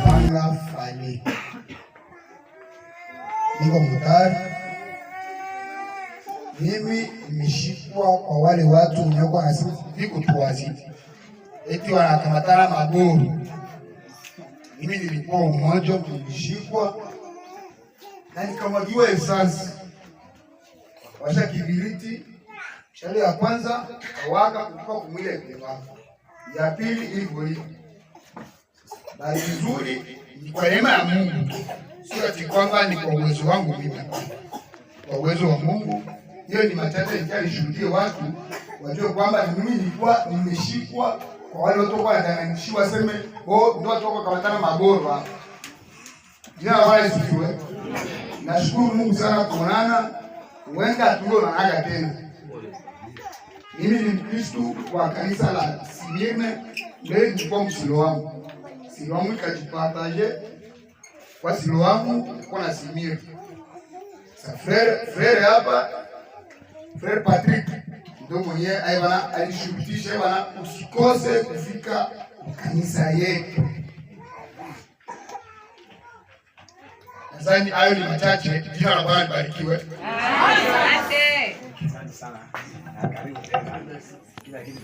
Wanga Fale, niko motari. Mimi nimeshikwa kwa wale watu wenye nasema viko tuwazi eti wanakamatana maboru. Mimi nilikuwa umoja, nilishikwa na nikamwagiwa essence, washa kibiriti. Shale ya kwanza kawaka kutoka kumwili ya ya pili hivyo hivyo. Bahati nzuri ni kwa neema ya Mungu, sio ati kwamba ni kwa uwezo wangu mimi, kwa uwezo wa Mungu. Hiyo ni machache nishuhudie watu wajue kwamba ni mimi nilikuwa nimeshikwa kwa wale watu kwa wanadanganishiwa waseme oh, ndio watu wako kamatana magoro hapa. Jina la Bwana lisifiwe. Nashukuru Mungu sana kuonana, huenda tuonanaga tena. Mimi ni Mkristo wa kanisa la Smyrna, mbele nilikuwa Msiloamu. Siloamu ikajipartage kwa Siloamu kwa na Smyrna. Sa frère hapa, frère Patrick ndio mwenye bana alishurutisha bana, usikose kufika kanisa yetu. Nadhani hayo ni machache. Jina la Bwana libarikiwe. Asante. Asante sana. Karibu tena. Kila kitu.